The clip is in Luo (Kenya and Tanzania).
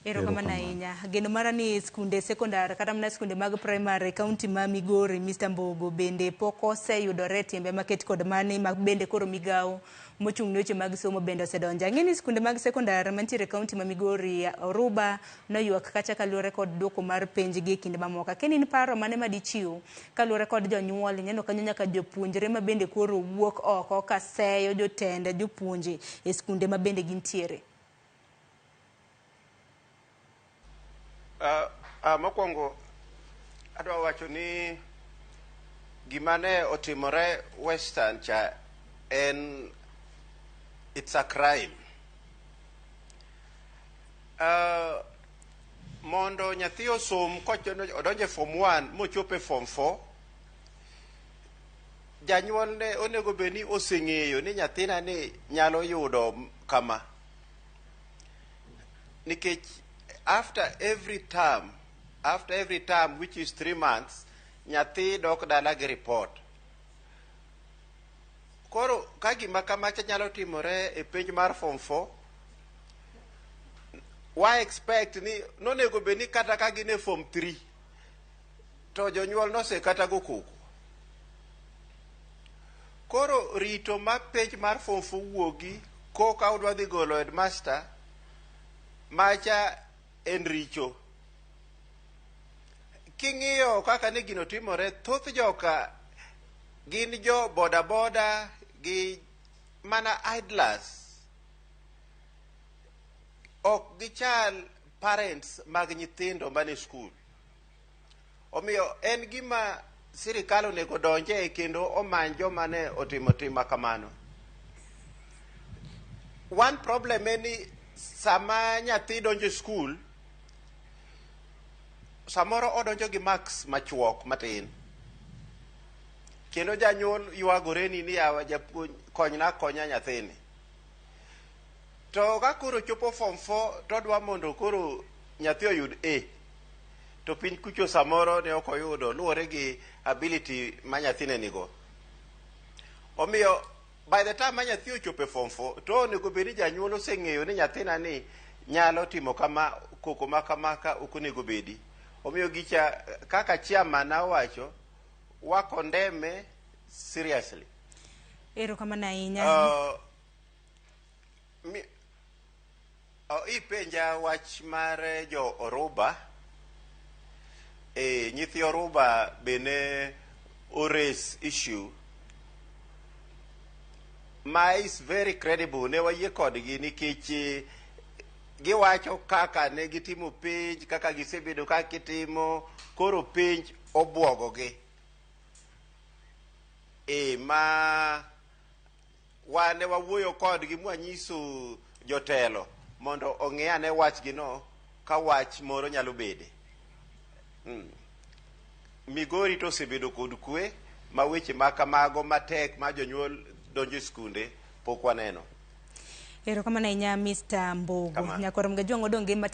Erokamano ahinya. Geno mara ni skunde sekondar kata mana skunde mag primary e kaunti ma Migori, Mr. Mbogo, bende pok oseyudore timbe maket kod mani ma bende koro migawo mochung' ne weche mag somo bende osedonje. Ang'e ni skunde mag sekondar mantiere e kaunti ma Migori, Oruba noywak kacha kaluwore kod duoko mar penj gi e kinde mamoko. Akia ni in paro mane ma dichiw kaluwore kod jonyuol, ineno kanyo nyaka jopuonjre ma bende koro wuok oko ka seyo jotend jopuonje e skunde ma bende gintiere. Mokwongo adwa wacho ni gima ne otimore Western cha en it's a crime. Mondo nyathi osom odonjo e form 1 mochop e form 4, janyuolne onego bed ni oseng'eyo ni nyathina ni nyalo yudo kama. Nikech after every term, after every term which is 3 months, nyathi dok dala gi report. Koro ka gima kamacha nyalo timore e penj mar form 4, wa expect ni nonego bed ni kata ka gin e form 3 to jonyuol nose kata go koko. Koro rito ma penj mar form 4 wuogi koka udwa dhi golo headmaster macha en richo. King'iyo kaka ne gino timore, thoth joka gin jo boda boda gi mana idlers. Ok gichal parents mag nyithindo mane skul. Omiyo en gima sirikal onego donje kendo omany joma ne otimo tim ma kamano. One problem en ni sama nyathi donjo e skul, samoro odonjo gi marks machuok matin. Kendo janyuol ywagore ni yawa japuonj konyna akonya nyathini. To ka koro chopo form 4 to odwa mondo koro nyathi oyud A. To piny kucho samoro ne ok oyudo luwore gi ability ma nyathine nigo. Omiyo by the time ma nyathi ochopo e form 4 to onego bed ni janyuol oseng'eyo ni nyathina ni nyalo timo kama, koko ma kama ka ok onego bedi. Omiyo gicha kaka chairman owacho, wa condemn seriously. Erokamano ahinya. Ipenja wach mar jo Oruba. E, nyithi Oruba bende o raise issue ma is very credible. Ne wayie kodgi nikech giwacho kaka ne gitimo penj, kaka gisebedo ka gitimo, koro penj obwogogi. E, ma wan ne wawuoyo kodgi mwanyiso jotelo mondo ong'i ane wachgino ka wach moro nyalo bede. Migori to osebedo kod kwe ma weche ma kamago matek ma jonyuol donjo e skunde pok waneno. Erokamano ahinya, Mr. Mbogo. Kamano. Nyakwar Mgajwang' odong' gi